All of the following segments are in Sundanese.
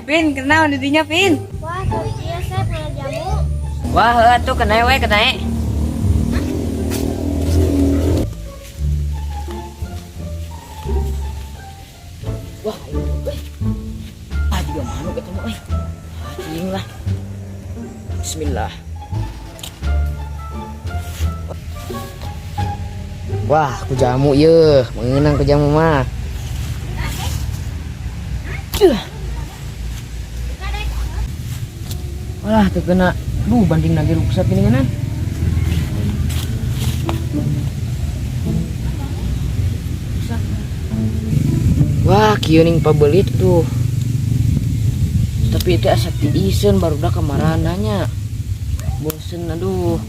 Pin, kenal di dinya, Pin. Wah, tuh iya saya punya jamu. Wah, heuh atuh kena we, kena. Wah, euy. Ah, juga manuk ketemu euy. Ah, cing lah. Bismillah. Wah, ku jamu ye, mengenang ku jamu mah. Cuh. Walah, teu kena. Duh, banding lagi ruksak gini kan. Rusak. Wah, kieu ning pabelit tuh. Tapi itu asa tiiseun barudak kamarananya. Bosen aduh.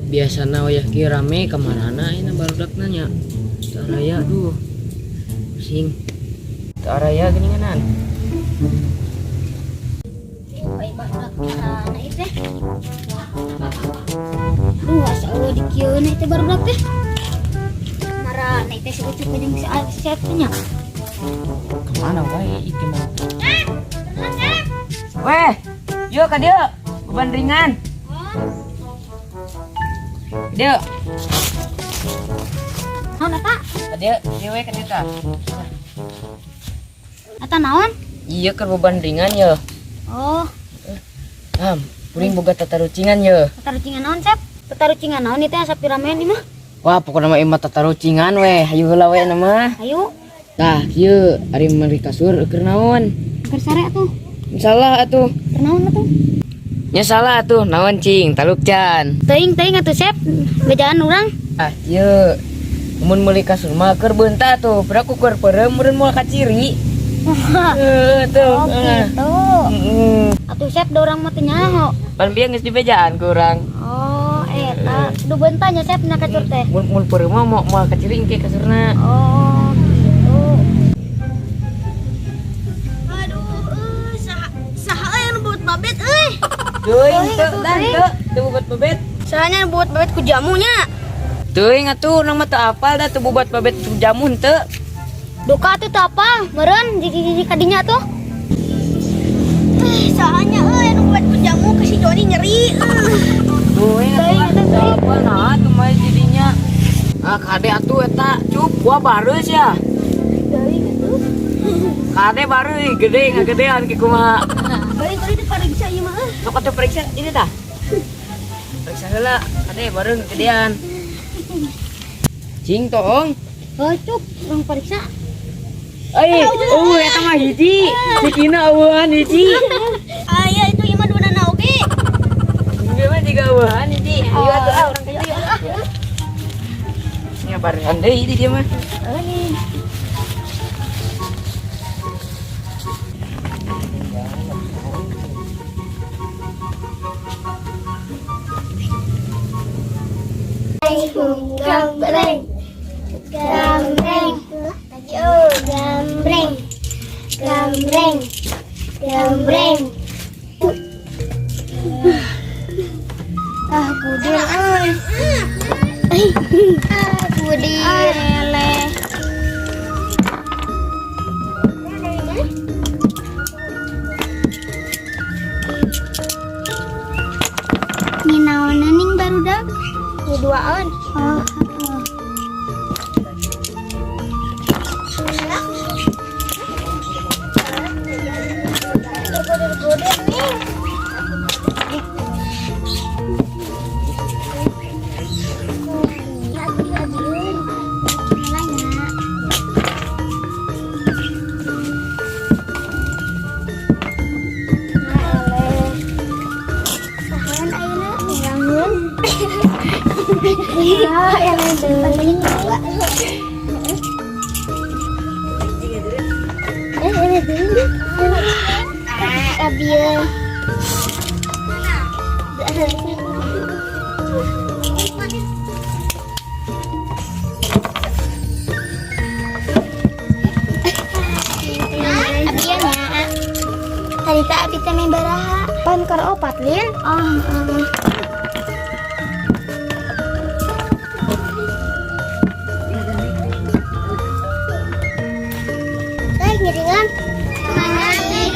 Biasana wayah kieu rame kamarana ayeuna barudak nanya. Teu araya aduh. Pusing. Teu araya geuninganan. Ai barudak sana ieu teh. Duh, asa eueuh di kieu na teh barudak teh. Marana teh si Ucup jeung si Asep teh nya. Kemana wae itu mah? Weh, yuk ka dieu, beban ringan. Dieu, Naon eta? ka dieu, dieu we ka dieu tah. Eta naon? Iya keur beban ringan ye. Oh, Tam, kuring boga tatarucingan ye. tatarucingan naon, Sep? Tatarucingan naon ieu teh asa piramean ieu mah? Wah, pokokna mah ieu mah tatarucingan weh. Hayu heula we na mah. Ayo, Tah, kieu ari meuli kasur keur naon? keur sare atuh. Salah atuh. Keur naon atuh? Nya salah atuh, naon cing, taluk can. Teuing teuing atuh, Sep. Bejaan urang. Ah, kieu. Mun meuli kasur mah keur beunta tuh, peraku keur peureum meureun moal kaciri. Tuh. Oh, gitu. Heeh. Atuh Sep da urang mah teu nyaho. Pan bieu geus dibejaan ku urang. Oh, eta. Duh beunta nya Sep na kasur teh. Mun mun peureum mah moal moal kaciri engke kasurna. Oh, gitu. Aduh, saha saha euy anu buat babet euy. Teuing teu dan teu teu bubat babet. Sahanya buat babet ku jamunya. Teuing atuh urang mah teu apal da teu bubat babet ku jamu henteu. Duka atuh teu apa? Meureun jiji-jiji kadinya tuh. Sahanya euy anu buat ku jamu ke si Joni nyeri. Teuing atuh teu apal nah atuh mah jadinya. Ah kade atuh eta cup gua bareus ya. Teuing atuh. Kade baru gede ngagedean ki kumaha. Balik tadi teh pariksa ieu mah. Sok atuh periksa ini tah. Periksa heula kade baru gedean. Cing toong. Oh, cup, urang pariksa. Euy, eueuh eta mah hiji. Sikina eueuhan hiji. Aya itu ieu mah dua nana oge. Ieu mah jiga eueuhan hiji. Ayo atuh ah urang ka dieu. Nya barehan deui di dieu mah. Euy. Gambreng, gambreng, gambreng, gambreng, gambreng. Ah, budil, ah. Ah, budil. Eleh. Ninaonan ning barudak? Duaan. Oh, Tadi tak abi teh main baraha. Pan keur opat, Lin. Oh, oh. Teh ngiringan. Mana nih?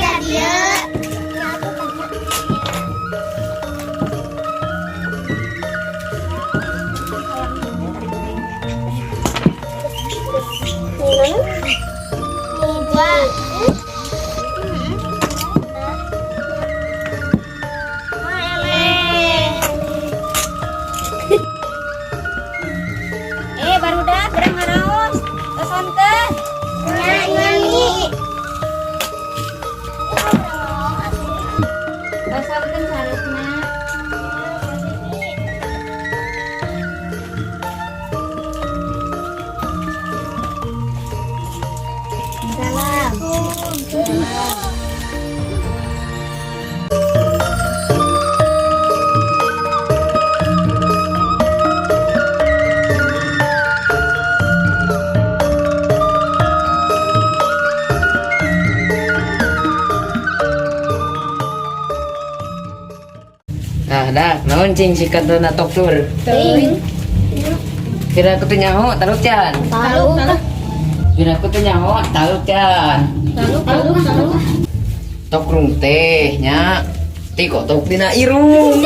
Naon cing singkatan toktur? Teuing. Kira aku teu nyaho, taluk can. Taluk. Kira aku teu nyaho, taluk can. Taluk, taluk, taluk. Tokrung teh nya. Ti kotok dina irung.